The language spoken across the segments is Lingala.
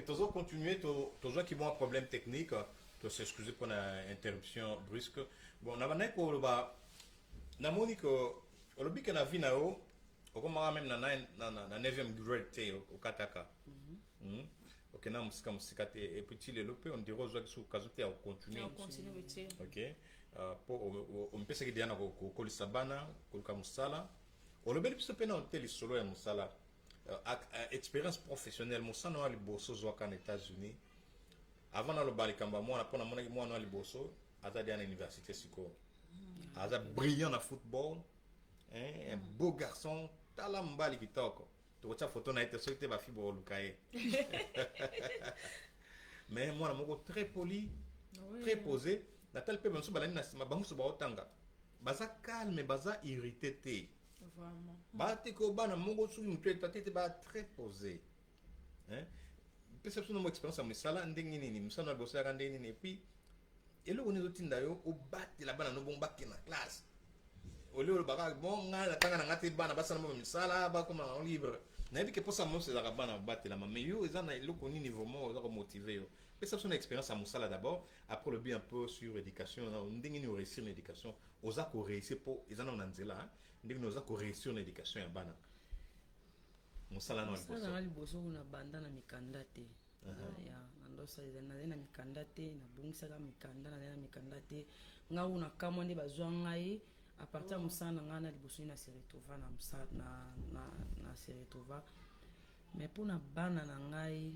Tozo continuer, tozwaki mwa problème technique, to s'excuser pour na interruption brusque. Bon, na bandaki koloba, namoni ke olobi ke na vie na yo okomaka même na 9e grade te, okataka. Okenda mosika mosika te, et puis ti lelo mpe on dirait ozwaki so okazo te ya kocontinue. Continue te. Ok, mpo omipesaki deya na kokolisa bana, koluka mosala. Olobeli biso mpe na te lisolo ya mosala, expérience professionnelle, mosala wa liboso ozwaka na États-Unis. Avant naloba likambo ya mwana, mpo namonaki mwana wa liboso aza deya na université sikoyo, aza brillant na football, hein, un beau garçon. Tala mobali kitoko, tokotia photo na ye te, soki te bafi bokoluka ye. Mais mwana moko très poli, très posé. Natali mpe bamosusu balandi na nsima, bango mosusu baotanga, baza calme, baza irrité te. Bateko bana moko soki motu eta te te, ba très posé, hein. Pesa biso nomo expérience ya mosala, ndenge nini mosala na liboso yaka, ndenge nini, et puis eloko nini ezotinda yo obatela bana no bongo bakende na classe, olie olobaka: "Bon, ngai natanga na ngai te, bana basala mo misala, bakoma nango libre." Nayebi ke mposa moso ezalaka bana batelama, mais yo eza na eloko nini vraiment oza komotive yo? Pesa biso na expérience ya mosala d'abord, après olobi un peu sur éducation, ndenge nini oréussir na éducation, oza koréussir, mpo eza nano na nzela, hein? Ndenge nini oza koréussir na éducation ya bana, mosala na mosala liboso. Nanga liboso kuna, banda na mikanda te ya na ndosa, ezali nazali na mikanda te, nabongisaka mikanda, nazali na mikanda te. Ngai kuna kamwa nde bazwa ngai à partir ya mosala na ngai na liboso nde na se retrouva na mosala na se retrouva. Mais mpona bana na ngai,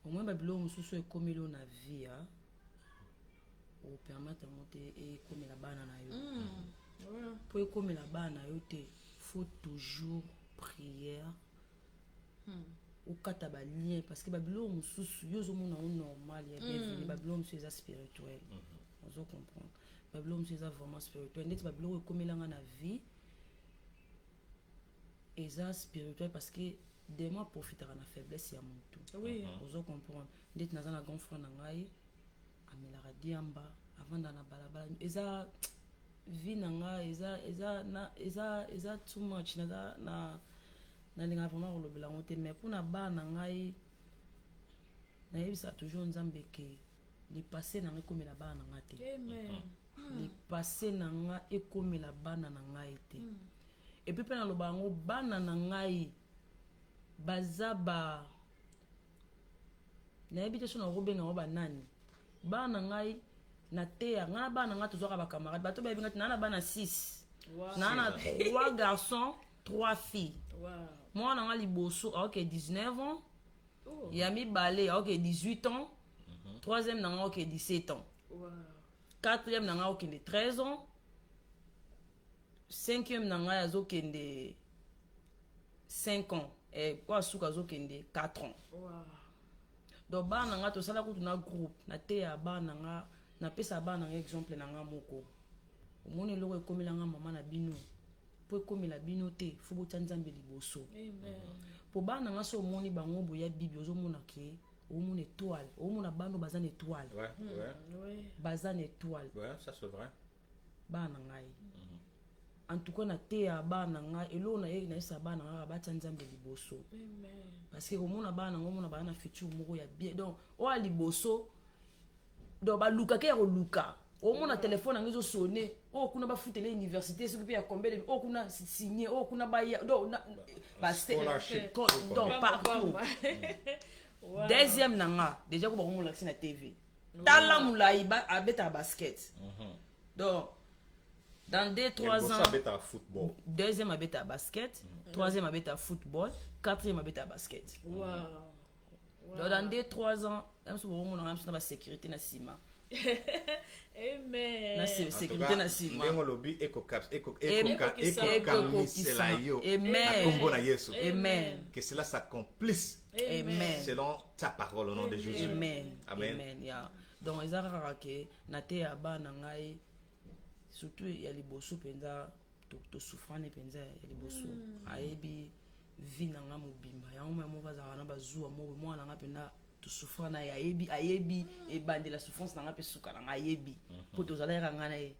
omoi babiloko mosusu ekomeli oyo na vie ya opermettre yango te ekomela bana na yo. Mpo ekomela bana na yo te, faut toujours prière, okata balien, parce que babiloko mosusu yo ozomona yango normal ya bienvenu, babiloko mosusu eza spirituel. Ozo comprendre? Babiloko mosusu eza vraiment spirituel, ndeti babiloko ekomelanga na vie eza spirituel, parce que démon aprofitaka na faiblesse ya motu. Ozo comprendre? Ndeti naza na grand frère na ngai, amelaka diamba, avanda na balabala. Eza vie na ngai, eza na eza too much. Naza na nalingaka vraiment kolobela yango te. Mais mpona bana na ngai, nayebisaka toujours Nzambe ke le passé na ngai ekomela bana na ngai te. Amen. Le passé na nga ekomela bana na ngai te. Et puis mpe naloba yango, bana na ngai baza ba, nayebi te so nakobenga yango banani. Bana na ngai, nateya ngai na bana na ngai, tozwaka bacamarade. Bato bayebi ngai te, naa na bana 6. Naa na 3 garçons, 3 filles. Mwana na ngai liboso aoke 19 ans. Ya mibale aoke 18 ans. Troisième na ngai aoke 17 ans. Quatrième na ngai akokende 13 ans. Cinquième na ngai azokende 5 ans. Po asuka azokende 4 ans. Donc bana na ngai, tosala kutu na groupe, nateya bana na nga, napesa bana na ngai exemple na nga moko. Omoni eloko ekomela nga mama na bino, mpo ekomela bino te, fo botia Nzambe liboso. Amen. Mpo bana na nga, so omoni bango boya bibi, ozomona ke omona étoile, omona bana baza na étoile. Baza na étoile. Ouais, ça c'est vrai. Bana na ngai, en tout cas nateya bana na ngai, eloko na ye nayesa bana na ngai, batia Nzambe liboso. Amen. Parce que komona bana nango, omona baa na futur moko ya bien. Donc oyo ya liboso, donc balukaki ya koluka, omona telefone yango ezosone, oyo kuna bafutela université, soki mpe ya combien, oyo kuna signe, oyo kuna baya, donc Scholarship. Donc partout. Deuxième na nga déjà ko bakomolakisi na TV, tala molai, abetaka basket. Donc dans 2, 3 ans Abetaka football. Deuxième abetaka basket, troisième abetaka football, quatrième abetaka basket. Donc dans 2, 3 ans, biso bokomona biso na basécurité na nsima. Amen. Na sécurité na nsima. Ndenge olobi, ekokamisela yo Amen. na nkombo na Yesu. Amen. Que cela s'accomplisse Amen. selon ta parole au nom de Jésus. Amen. Amen. Amen, ya. Donc eza kaka ke nateya bana ngai, surtout ya liboso mpenza, tosouffrane mpenza. Ya liboso ayebi vie na nga mobimba, yango mwa moko azalaka na bazuwa moko. Mwana na nga mpenza, tosouffra na ye, ayebi ebandela souffrance na nga mpe suka na nga ayebi, mpo tozalaka nga na ye.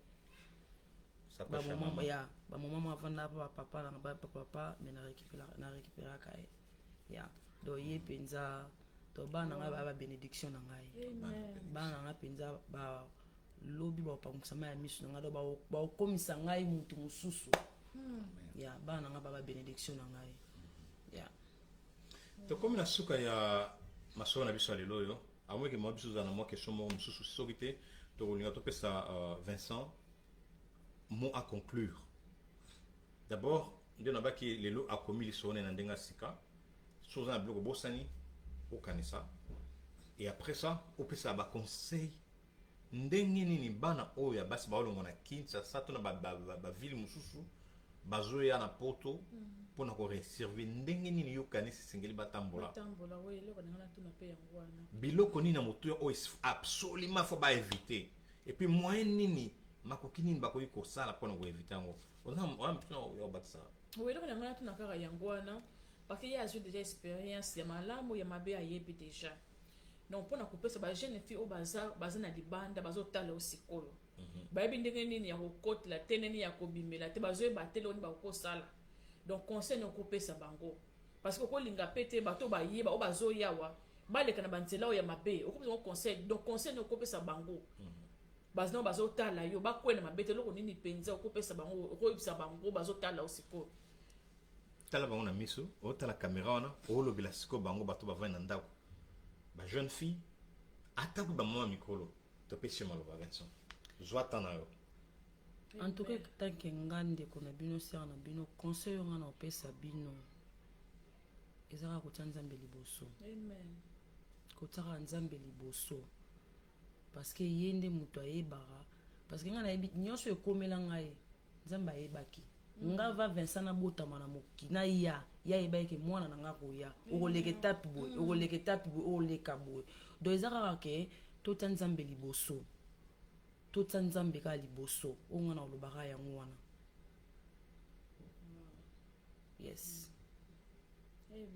Sakoche ya Bamama. mama. Ya bamama mo avanda pa bapapa na bapapa, mais na récupéraka ye ya. Donc ye mpenza, donc bana na ngai baya babénédiction na ngai. Bana na ngai mpenza balobi bakopangwisama ya miso na ngai, donc bakokomisa ngai mutu mosusu. Ya bana na ngai baya babénédiction na ngai ya. Tokomi na suka ya masolo na biso ya lelo oyo. Amoki mwa biso ozala na mwa question moko mosusu, soki te tokolinga topesa Vincent mot à conclure. D'abord nde nabaki lelo akomi lisolo na ndenge ya sika. So oza na biloko bosani okanisa, et après ça opesa baconseil ndenge nini bana oyo ya basi baolongwa na Kinshasa to na baville mosusu, bazoya na Poto mpona koreserve, ndenge nini yokanisi esengeli batambola? Batambola, oyo eloko na ngai natuna mpe yango wana. Biloko nini na motuya oyo absolument faut baéviter, et puis moyen nini, makoki nini bakoki kosala mpona koéviter yango? Oza motuna ya kobakisa? Oyo eloko na ngai natuna kaka yango wana, parce que ye azwi déjà expérience ya malamu, ya mabe ayebi déjà. Donc mpona kopesa bajeune fille oyo baza na libanda, bazotala yo sikoyo, bayebi ndenge nini ya kokotela te, ndenge nini ya kobimela te, bazoyeba te eloko nini bakokosala. Donc conseil nini okopesa bango? Parce que okolinga mpe te bato bayeba oyo bazoyawa baleka na banzela oyo ya mabe. Okopesa bango conseil, donc conseil nini okopesa bango? Bazana bazotala yo, bakwela mabe te. Eloko nini mpenza okopesa bango, okoyebisa bango bazotala yo sikoyo? Tala bango na miso, otala caméra wana, olobela sikoyo bango, bato bavandi na ndako, bajeune fille, ata kuyi bamama mikolo. Topesi yo maloba, Vincent, zwa ta na yo. En tout cas, tant que nga ndeko na bino, sœur na bino, conseil oyo nga na opesa bino eza kaka kotia Nzambe liboso. Amen. Kotiaka Nzambe liboso, parce que ye nde moto ayebaka. Parce que ngai nayebi nyonso ekomela ngai, Nzambe ayebaki nga va Vincent nabotama na moki naya. Ye ayebaki ke mwana na nga koya, okoleka etape boye, okoleka etape boye, okoleka boye. Donc eza kaka ke totia Nzambe liboso, totia Nzambe kaka liboso. Oyo nga na olobaka yango wana, yes. Amen.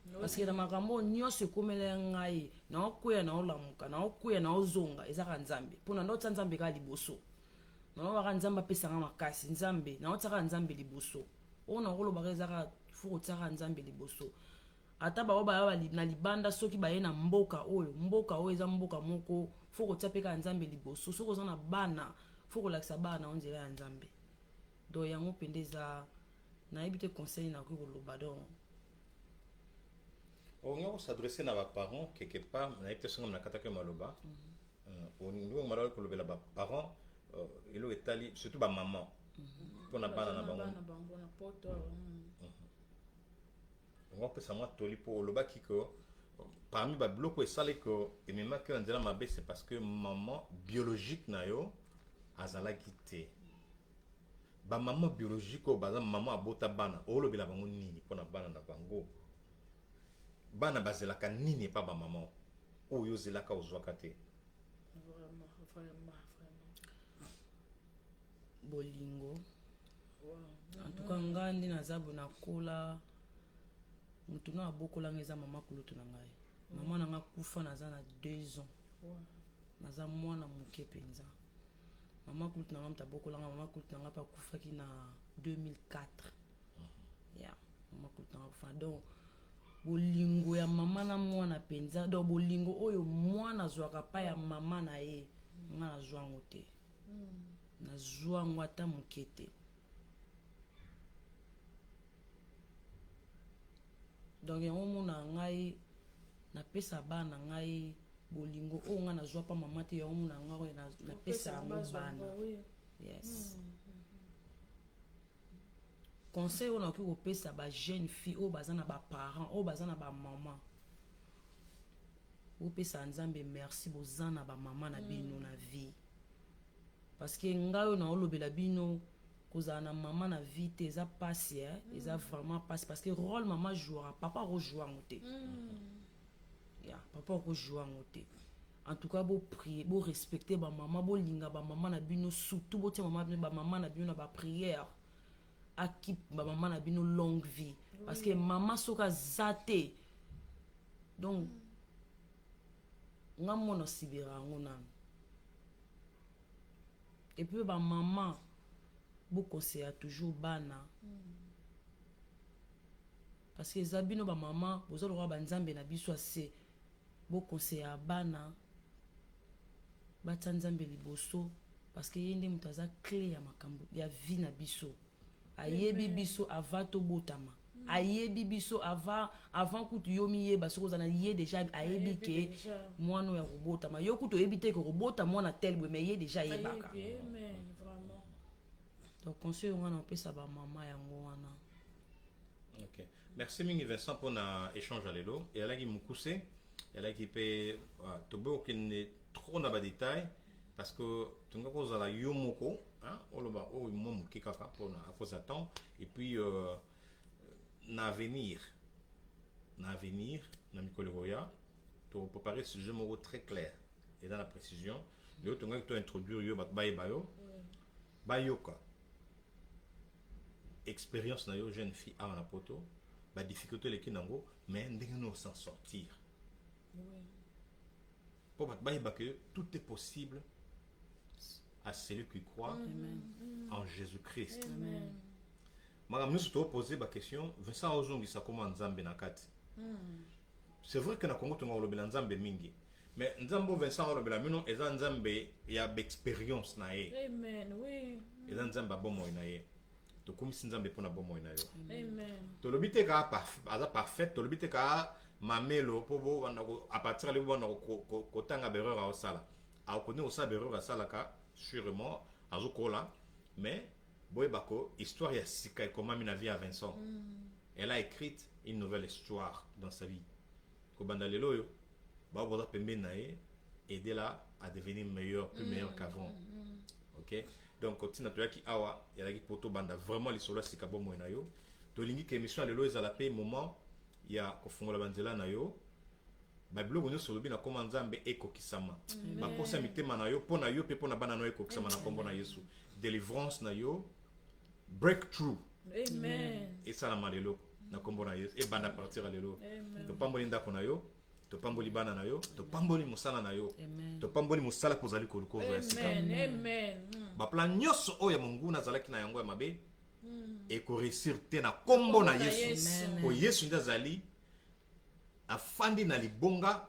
Amen. Parce que na makambo oyo nyonso ekomela ya ngai, naokweya, naolamuka, naokweya, naozonga, eza kaka Nzambe. Mpona ndaotia Nzambe kaka liboso, naolobaka Nzambe apesanga makasi. Nzambe, naotia kaka Nzambe liboso. Oyo nakolobaka eza kaka faut kotia kaka Nzambe liboso. Ata bao baya na libanda, soki baye na mboka oyo, mboka oyo eza mboka moko, faut kotia mpe kaka Nzambe liboso. Soki oza na bana, faut kolakisa bana na yo nzela ya Nzambe. Donc yango mpenza eza, nayebi te conseil nakoki koloba. Donc Olinga kos'adresser na baparent quelque part, nayebi te songa na kataki yo maloba. Olingi malamu kolobela baparent eloko etali surtout bamama mpona bana na bango. Bana bango na Poto. Onga kopesa mwa toli, mpo olobaki ke parmi babiloko esali ke ememaki yo na nzela mabe, c'est parce que maman biologique na yo azalaki te. Bamama biologique oyo baza, mama abota bana, olobela bango nini mpona bana na bango? Bana bazelaka nini epa bamama oyo ozelaka ozwaka te? Vraiment, vraiment, vraiment. Bolingo. En tout cas nga nde naza boye, nakola, motu na abokolanga eza mama kulutu na ngai. Mama na nga kufa naza na 2 ans. Naza mwana moke mpenza. Mama kulutu na nga moto abokolanga. Mama kulutu na nga mpe akufaki na 2004. Ya mama kulutu na nga akufa. Donc bolingo ya mama na mwana mpenza, donc bolingo oyo mwana azwaka pa ya mama na ye, nga nazwa yango te, nazwa yango ata moke te. Donc yango mona ngai napesa bana ngai bolingo oyo ngai nazwa pa mama te. Yango mona ngai oyo napesa yango bana. Yes. Conseil oyo nakoki kopesa bajeune fille oyo baza na baparent, oyo baza na bamama, bopesa Nzambe merci boza na bamama na bino na vie. Parce que ngai oyo naolobela bino, kozala na mama na vie te eza pasi, eh? Eza vraiment pasi, parce que rôle mama jouera, papa akojoue yango te. Ya papa akojoue yango te. En tout cas boprie, borespecte bamama, bolinga bamama na bino, surtout botia bamama na bino na baprière, akip bamama na bino longue vie. Parce que mama soki aza te, donc nga mona osibira yango nanu. Et puis bamama, bokonseya toujours bana. Parce que eza bino bamama, boza lokola banzambe na biso. Ase boconseiller bana batia Nzambe liboso, parce que ye nde moto aza clé ya makambo ya vie na biso. Ayebi biso avant tobotama, ayebi biso avant kutu yo miyeba. Soki oza na ye déjà, ayebi ke mwana oyo akobotama. Yo kutu oyebi te ke kobota mwana tel boye, mais ye déjà ayebaka. Donc conseil oyo nga na opesa bamama, yango wana. Ok, merci mingi, Vincent, mpona échange ya lelo. Eyalaki mokuse, eyalaki mpe toboyi kokende trop na badétail, parce que tonga kozala yo moko, hein, oloba oyo mwa moke kaka mpona à cause ya temps. Et puis na avenir, na mikolo ekoya, topréparer sujet moko très clair eza na précision. Lelo tongaki to introduire yo, bato bayeba yo, bayoka expérience na yo, jeune fille awa na Poto, badifficulté eleki nango, mais ndenge nini s'en sortir, mpo bato bayeba que tout est possible à celui qui croit en Jésus-Christ. Makambo nyonso topose baquestion, Vincent ozongisa koma Nzambe na kati. C'est vrai que na Congo tonga kolobela Nzambe mingi, mais Nzambe oyo Vincent olobela bino eza Nzambe ya baexpérience na ye. Amen, oui. Eza Nzambe ya bomoi na ye. Tokumisi Nzambe mpona bomoi na yo. Amen. Tolobi te kaka aza parfaite, tolobi te kaka mamelo mpo bobanda à partir ali bobanda kotanga baerreur aosala. Akondi kosala baerreur, asalaka sûrement, azokola, mais boyeba ko histoire ya sika ekomami na vie ya Vincent. Elle a écrite une nouvelle histoire dans sa vie. Kobanda lelo oyo, bao boza pembeni na ye, aidez-la à devenir meilleur, plus meilleur qu'avant. Ok, donc ntina toyaki awa ezalaki mpo tobanda vraiment lisolo ya sika bomoi na yo. Tolingi ke émission ya lelo ezala mpe moment ya kofungola banzela na yo, babiloko nyonso olobi na nkombo ya Nzambe ekokisama, baposa ya mitema na yo, mpo na yo mpe mpo na bana na yo, ekokisama na nkombo na Yesu. Délivrance na yo, breakthrough Amen. esalama lelo na nkombo na Yesu, ebanda partir ya lelo. Topamboli ndako na yo, topamboli bana na yo, topamboli mosala na yo, Amen. topamboli mosala mpo ozali koluka ozwa ya sika. Amen. Amen. Baplan nyonso oyo ya monguna azalaki na yango ya mabe ekoréussir te na nkombo na Yesu, Yesu. po Yesu nde azali afandi na libonga,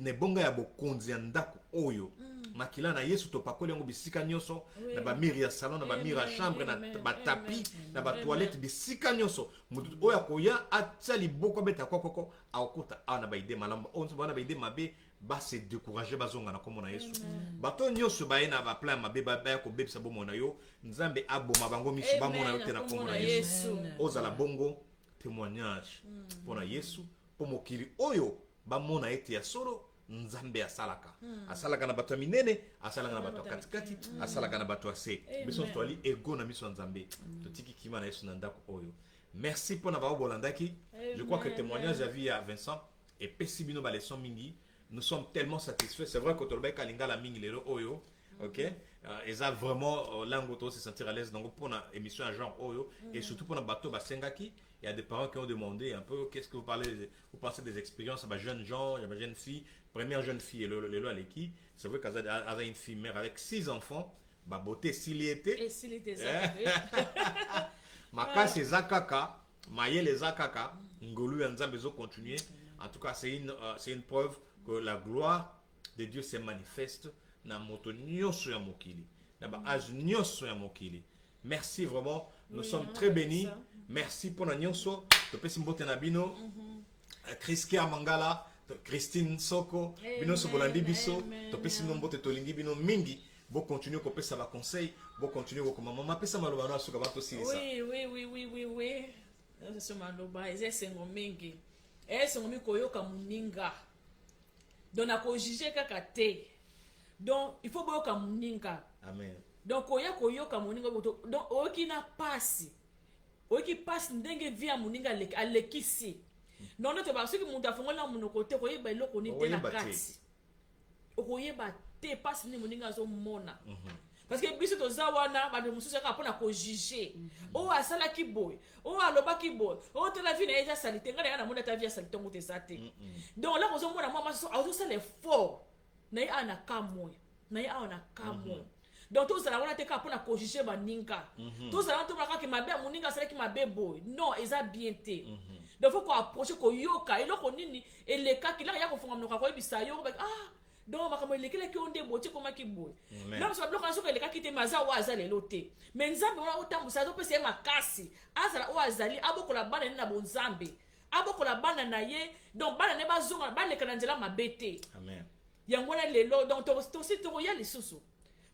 na ebonga ya bokonzi ya ndako oyo. Makila na Yesu, topakoli yango bisika nyonso, na bamurs ya salon, na bamurs ya Amen, chambre, na amen, batapis, amen. na batoilette, bisika nyonso. Moto oyo akoya atia liboko, abeta kokoko, akokota awa na baidées malamu. Oyo nyonso baa na baidées mabe, base décourage, bazonga na nkombo na Yesu. Bato nyonso baye na baplan ya mabe, baya kobebisa bomoi na yo, Nzambe aboma bango miso, bamona yo te na nkombo na Yesu. Yesu. Ozala bongo témoignage mpo na Yesu, mpo mokili oyo bamona ete ya solo Nzambe asalaka, asalaka na bato ya minene, asalaka na bato ya katikati, asalaka na bato ya se. Biso nyonso toali ego na miso ya Nzambe. Totiki kima na Yesu na ndako oyo. Merci mpona bao bolandaki. Je crois que Amen. témoignage ya vie ya Vincent epesi bino baleçon mingi. Nous sommes tellement satisfaits. C'est vrai que tolobaki lingala mingi lelo oyo. Ok, eza vraiment langue to se sentir à l'aise donc mpona émission ya genre oyo, et surtout mpona bato basengaki. Il y a des parents qui ont demandé un peu qu'est-ce que vous parlez, vous pensez des expériences à jeunes gens, à jeune fille, première jeune fille lelo aleki. C'est vrai qu'aza aza une fille mère avec six enfants, babote esili ete. Esili te, eza te. Makasi eza kaka, mayele eza kaka, ngolu ya Nzambe ezocontinue. En tout cas, c'est une preuve que la gloire de Dieu se manifeste na moto nyonso ya mokili, na baage nyonso ya mokili. Merci vraiment, nous Oui, sommes hein, très bénis. Ça. Merci mpona nyonso. Topesi mbote na bino, Chriskia Mangala, Christine Soko, bino nyonso bolandi biso, Amen. topesi bino mbote, tolingi bino mingi. Bocontinue kopesa baconseil, bocontinue kokoma. Mama, apesa maloba no asuka, batosilisa. Oui. Nyonso maloba eza esengo mingi, esengo mingi koyoka moninga. Donc nakojuge kaka te, donc il faut boyoka moninga. Amen. Donc koya koyoka moninga, donc oyoki na pasi, oyoki pasi ndenge vie ya moninga alekisi. Non, nde toba soki moto afongoli na monoko te, koyeba eloko nini te na Okoyeba te. kati, okoyeba te pasi nini moninga azomona, parce que biso toza wana, bato mosusu kaka mpona kojuge: oyo asalaki boye, oyo alobaki boye, oyo tala vie na ye eza sali te. Ngai na ngai namoni ata vie ya sali ntongo te eza te. Donc lako ozomona mwa mwasi azosala effort na ye awa na kamwe, na ye awa na kamwe. Donc tozala wana te kaka mpona kojuge baninga, tozala wana tomona kaka mabe ya moninga, asalaki mabe boye. Non, eza bien te. Donc faut koapproche, koyoka eloko nini elekaki. Laka ya kofunga monoko, akoyebisa yo: "Ah, donc makambo elekelaki yo nde boye, ti ekomaki boye." Amen. Donc biloko wana soki elekaki te, mais aza oyo aza lelo te. Mais Nzambe wana otambusa, azopesa ye makasi, azala oyo azali, abokola bana ye na bonzambe, abokola bana na ye. Donc bana na ye bazonga, baleka na nzela mabe te. Amen. Yango wana lelo, donc tosi tokoya lisusu,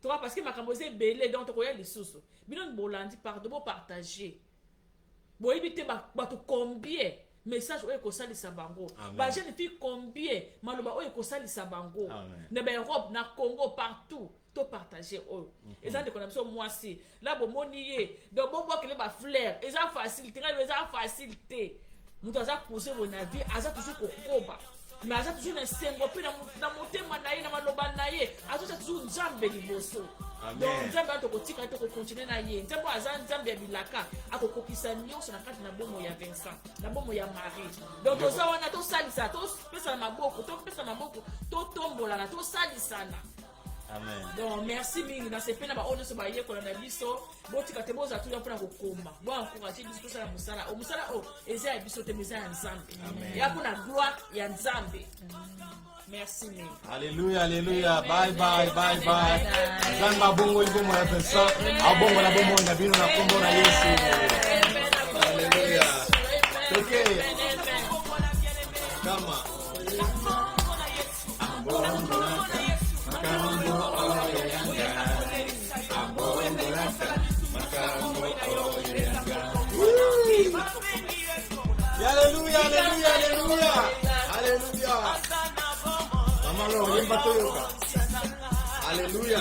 toka, parce que makambo eza ebele. Donc tokoya lisusu. Bino bolandi, pardon, bopartage. Boyebi te bato combien message oyo ekosalisa bango. Amen. Bajeune fille combien maloba oyo ekosalisa bango. Amen. Na baEurope, na Congo, partout, topartage oyo. Eza ndeko na biso mwasi la, bomoni ye. Donc bobwakele bafleur. Eza facile te, ngai eza facile te. Moto aza pose boye na vie, aza toujours kokoba, mais aza toujours na esengo mpe na motema na ye, na maloba na ye, azotia toujours Nzambe liboso. Amen. Donc Nzambe wana tokotika, tokokontinue na ye. Nzambe oyo aza Nzambe ya bilaka, akokokisa nyonso na kati na bomoi ya Vincent, na bomoi ya Marie. Donc toza wana, tosalisa, topesana maboko, topesa maboko, totombolana, tosalisana. Amen. Donc merci mingi. Nasepeli na baoyo nyonso bayekola na biso. Botika te, bozala tuya mpona kokoma, boencourage biso tosala mosala oyo. Mosala oyo eza ya biso te, mais eza ya Nzambe, Amen. ya mpona gloire ya Nzambe. Merci mingi. Alléluia, alléluia. Bye bye, bye bye. Nzambe abongoli bomoi ya Vincent, abongola bomoi na bino na kombo na Yesu. Alléluia. Ok. Kama. Abongolaka makambo oyo yanga. Abongolaka makambo oyo yanga. Woo! Alléluia, alléluia, alléluia. Alléluia. Mama Lor, yemba toyoka. Alléluia.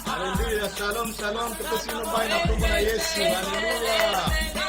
Alléluia. Shalom, shalom. Topesi bino bye na kombo na Yesu. Alléluia.